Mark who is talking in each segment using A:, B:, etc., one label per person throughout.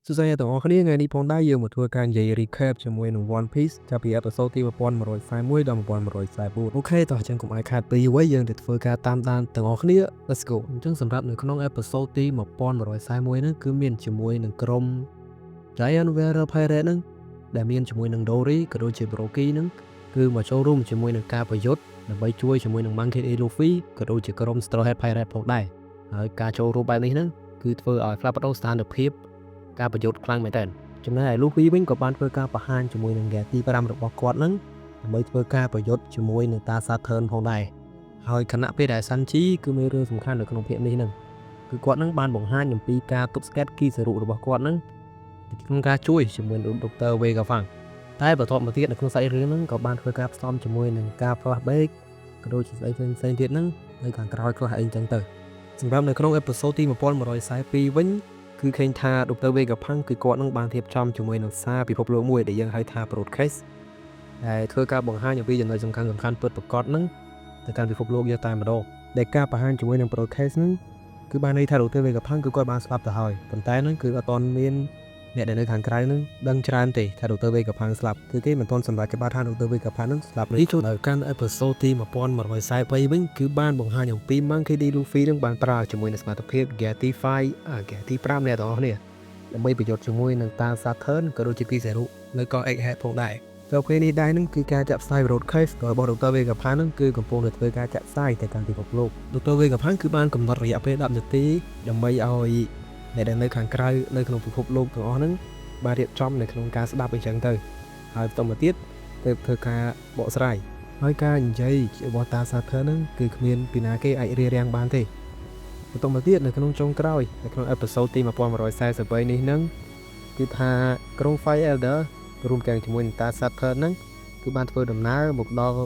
A: សួស្តីអ្នកទាំងអស់គ្នាថ្ងៃនេះផងដែរយើងមកធ្វើការនិយាយ recap ជាមួយនឹង One Piece ចាប់ពី episode ទី1141ដល់1144OK តោះអញ្ចឹងកុំឲ្យខាតពេលយូរយើងទៅធ្វើការតាមដានទាំងអស់គ្នា Let's go។ អញ្ចឹងសម្រាប់នៅក្នុង episode ទី1141ហ្នឹងគឺមានជាមួយនឹងក្រុម Giant Warrior Pirate ហ្នឹងដែលមានជាមួយនឹង Dory ក៏ដូចជា Brogy ហ្នឹងគឺមកចូលរួមជាមួយនឹងការប្រយុទ្ធដើម្បីជួយជាមួយនឹង Monkey D. Luffy ក៏ដូចជាក្រុម Straw Hat Pirate ផងដែរហើយការចូលរួមបែបនេះហ្នឹងគឺធ្វើឲ្យផ្លាស់ប្ដូរស្ថានភាពការប្រយុទ្ធខ្លាំងមែនទែនចំណែកឯ Luffy វិញក៏បានធ្វើការបង្ហាញជាមួយនឹង Gear ទី5របស់គាត់ហ្នឹងដើម្បីធ្វើការប្រយុទ្ធជាមួយនឹងតា Saturn ផងដែរហើយខណៈពេលដែល Sanji គឺមានរឿងសំខាន់នៅក្នុងភាគនេះហ្នឹងគឺគាត់នឹងបានបង្ហាញអំពីការទប់ស្កាត់គីសរុរបស់គាត់ហ្នឹងក្នុងការជួយជាមួយនឹង Dr. Vegapunk តែបន្ទាប់មកទៀតនៅក្នុងសាច់រឿងហ្នឹងក៏បានធ្វើការផ្សំជាមួយនឹងការ flashback ក៏ដូចជាស្អីផ្សេងៗទៀតហ្នឹងនៅខាងក្រោយខ្លះអីចឹងទៅសម្រាប់នៅក្នុង episode ទី1142វិញគឺឃើញថា Dr. Vegapunk គឺគាត់នឹងបានរៀបចំជាមួយនឹងសារពិភពលោកមួយដែលយើងហៅថា broadcast ដែលធ្វើការបង្ហាញអំពីចំណុចសំខាន់សំខាន់ពិតប្រាកដហ្នឹងទៅកាន់ពិភពលោកយកតែម្ដងដែលការបង្ហាញជាមួយនឹង broadcast ហ្នឹងគឺបានន័យថា Dr. Vegapunk គឺគាត់បានស្លាប់ទៅហើយប៉ុន្តែហ្នឹងគឺអត់ទាន់មានអ្នកដែលនៅខាងក្រៅហ្នឹងដឹងច្រើនទេថា Dr. Vegapunk ស្លាប់គឺគេមិនទាន់សម្រេចច្បាស់ថា Dr. Vegapunk ហ្នឹងស្លាប់នេះចូលដល់កាន់ episode ទី1143វិញគឺបានបង្ហាញអំពី Monkey D. Luffy នឹងបានប្រើជាមួយនឹងសមត្ថភាព Gear ទី5អា Gear ទី5អ្នកទាំងអស់គ្នាដើម្បីប្រយុទ្ធជាមួយនឹងតា Saturn ក៏ដូចជា Kizaru នៅកោះ Egghead ផងដែរទៅពេលនេះដែរនឹងគឺការចាក់ផ្សាយ broadcast របស់ Dr. Vegapunk នឹងគឺកំពុងតែធ្វើការចាក់ផ្សាយទៅកាន់ពិភពលោក Dr. Vegapunk គឺបានកំណត់រយៈពេល10នាទីដើម្បីឲ្យអ្នកដែលនៅខាងក្រៅនៅក្នុងពិភពលោកទាំងអស់ហ្នឹងបានរៀបចំនៅក្នុងការស្ដាប់អញ្ចឹងទៅហើយបន្តមកទៀតទៅធ្វើការបកស្រាយហើយការនិយាយរបស់តា Saturn ហ្នឹងគឺគ្មានពីណាគេអាចរារាំងបានទេបន្តមកទៀតនៅក្នុងចុងក្រោយនៅក្នុង episode ទី1143នេះហ្នឹងគឺថាក្រុម Five Elder រួមទាំងជាមួយនឹងតា Saturn ហ្នឹងគឺបានធ្វើដំណើរមកដល់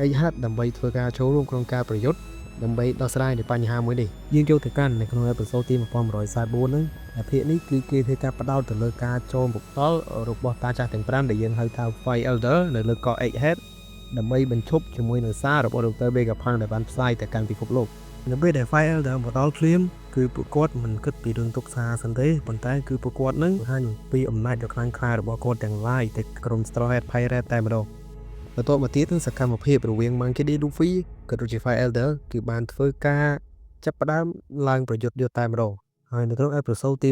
A: Egghead ដើម្បីធ្វើការចូលរួមក្នុងការប្រយុទ្ធដើម្បីដោះស្រាយនៅបញ្ហាមួយនេះយើងចូលទៅកាន់នៅក្នុង episode ទី1144ហ្នឹងដែលភាគនេះគឺគេធ្វើការផ្ដោតទៅលើការចូលមកដល់របស់តាចាស់ទាំង5ដែលយើងហៅថា Five Elder នៅលើកោះ Egghead ដើម្បីបញ្ឈប់ជាមួយនឹងសាររបស់ Dr. Vegapunk ដែលបានផ្សាយទៅកាន់ពិភពលោកនៅពេលដែល Five Elder មកដល់ភ្លាមគឺពួកគាត់មិនគិតពីរឿងទុកសារសិនទេប៉ុន្តែគឺពួកគាត់នឹងបង្ហាញពីអំណាចដ៏ខ្លាំងក្លារបស់គាត់ទាំងឡាយទៅក្រុម Straw Hat Pirate តែម្ដងបន្ទាប់មកទៀតនឹងសកម្មភាពរវាង Monkey D. Luffy ក៏ដូចជា Five Elder គឺបានធ្វើការចាប់ផ្ដើមឡើងប្រយុទ្ធយកតែម្ដងហើយនៅក្នុង episode ទី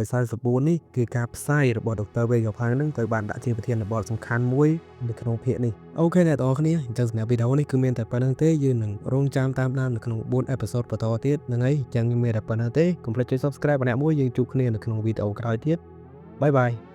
A: 1144នេះគឺការផ្សាយរបស់ Dr. Vegapunk នឹងត្រូវបានដាក់ជាប្រធានបទសំខាន់មួយនៅក្នុងភាគនេះOK អ្នកទាំងអស់គ្នាអញ្ចឹងសម្រាប់វីដេអូនេះគឺមានតែប៉ុណ្ណឹងទេយើងនឹងរងចាំតាមដាននៅក្នុង4 episode បន្តទៀតហ្នឹងហើយអញ្ចឹងមានតែប៉ុណ្ណឹងទេកុំភ្លេចចុច Subscribe ម្នាក់មួយយើងជួបគ្នានៅក្នុងវីដេអូក្រោយទៀត bye bye។